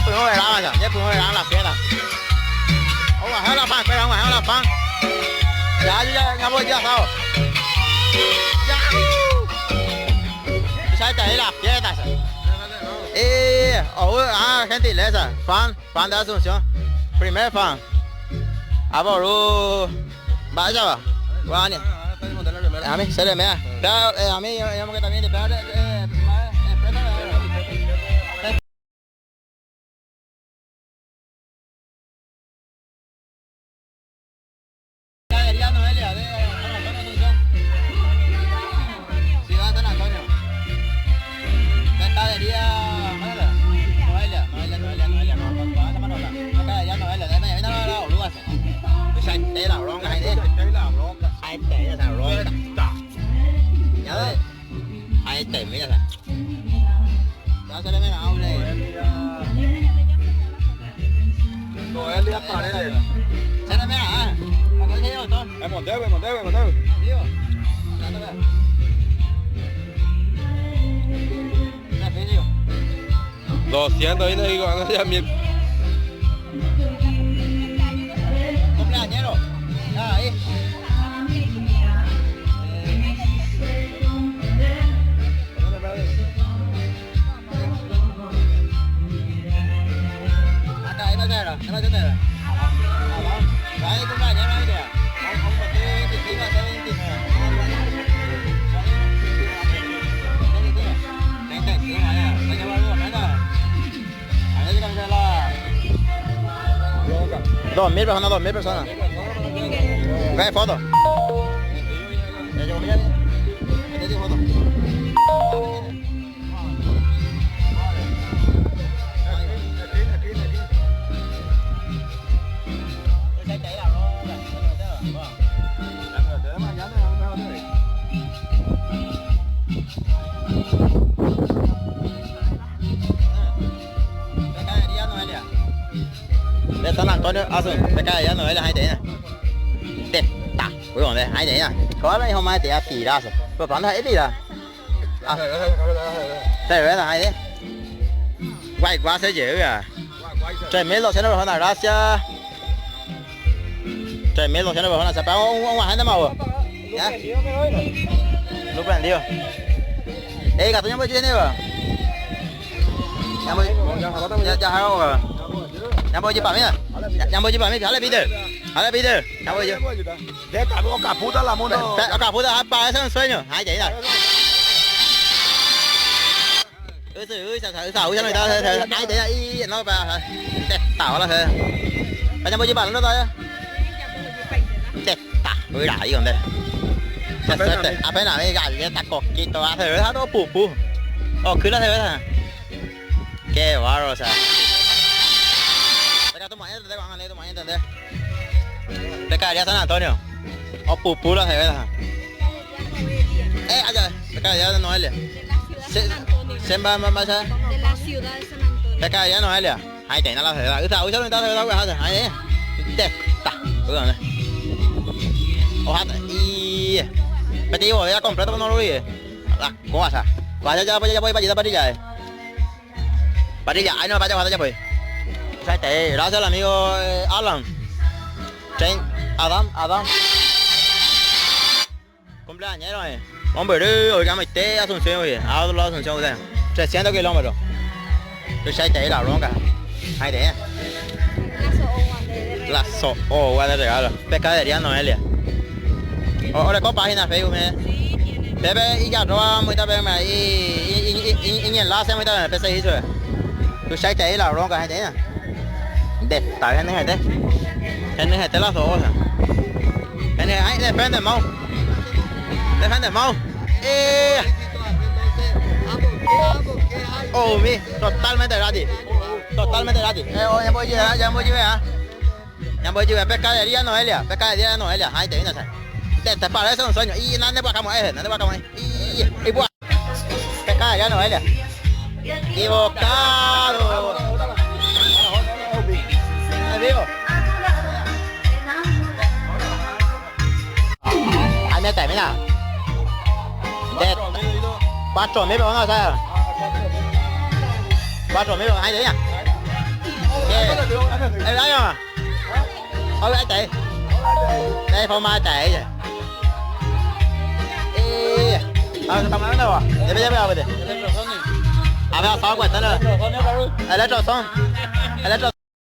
Ñepyrũ verá, ya, ñepyrũ verá la fiesta. Oguahẽ la pan, espera, oguahẽ la pan. Ya, ya, ya voy ya, sábado. Ya. Ya ahí la fiesta. Oh, ah, gentileza. Fan, fan de Asunción. Primer fan. Aboru. Vaya va. Guani. A mí, se le mea. A mí, yo que también te Pescadería Noelia de San Antonio Asunción. Ciudad San Antonio. Pescadería Noelia, Noelia, Noelia, Noelia, no, no, no, no, no, Pescadería Noelia, déjame, viene la la boluda esa. Esa es la bronca, ahí la bronca. Ahí está esa bronca. Ya ves. Ahí está, mira. Ya se le mira, hombre. Noelia Paredes. Se le mira, ah. ¿Para qué se lleva todo? Me monteo, me monteo, me monteo. Digo. Ya te veo. Ya, filho. 200 y digo, anda ya mil. Cumpleañero. Ya, ahí. Acá, ahí va a ser, ahí va a ser. Ahí cumpleañero, ahí ya. Vamos a 25, a 29. 35, ya. Va a llevar algo menos. A ver si cambia la... 2000 personas, 2000 personas. Ve, foto. Ya llegó, mira. Métete foto. Pescadería Noelia. De San Antonio, Asun, pescadería Noelia, ahí te De ta, cuối cùng đây, hay đấy à. Có mấy hôm mai thì tỉ ra rồi. Vừa bán hết đi ra. À. Cerveza, hay đấy. Guay, guay se llega. 3200 personas, gracias. 3200 personas, se paga un agente más. ¿Ya? Luz prendido. Ey, gato, ya voy a Ya voy. Ya, ya, ya, Ya voy para mí. Ya voy para mí. Dale, Peter. Dale, Peter. Ya voy yo. De esta boca puta la mona. Boca puta, parece un sueño. Ay, vậy rồi. Ui giời ơi, sao sao sao người ta ai thế y nó bà tảo là thế. Bà nhà bao nhiêu bạn nó thôi. Đẹp ta, ui đại còn đây. Suerte. Apenas me galleta coquito, la cerveza todo pupú. Oh, ¿qué la cerveza? Qué bárbaro, o sea. Venga, toma, toma, entender. Pescadería San Antonio. O pupú la cerveza. Allá, pescadería de Noelia. De la ciudad de San Antonio. Se va, va, va, De la ciudad de San Antonio. Pescadería Noelia. Ahí tiene la cerveza. Usa, usa, usa, usa, usa, ahí. Está. Ojalá. Y. Petí bodega completa, pero no lo olvides. La cosa. Vaya, ya, ya, voy, vaya, parilla. Parilla, ahí no, vaya, vaya, pues. Gracias al amigo Alan. Train, Adam, Adam. Cumpleañero, Hombre, oiga, me esté Asunción, oye. A otro lado Asunción, usted. 300 kilómetros. Yo ya te la bronca. Ahí te. La so, oh, de regalo. Pescadería Noelia. O le página Facebook, me. Sí, tiene. Pepe y ya roba muy tarde me y enlace muy tarde me hizo. Tú ya te la bronca, gente. De, está bien, gente. Gente, las dos. Gente, ay, depende, mau. Depende, mau. Oh, mi, totalmente gratis. Totalmente gratis. Ya voy a ya voy a llevar. Ya voy a llevar pescadería Noelia, pescadería Noelia. Ay, te viene, te, te parece un sueño. Y nande por acá, nande por acá, Y buah. Pescadería Noelia. Equivocado. Ahí vivo. Ahí me termina. De 4.000 personas, ¿sabes? 4.000, ahí tenía.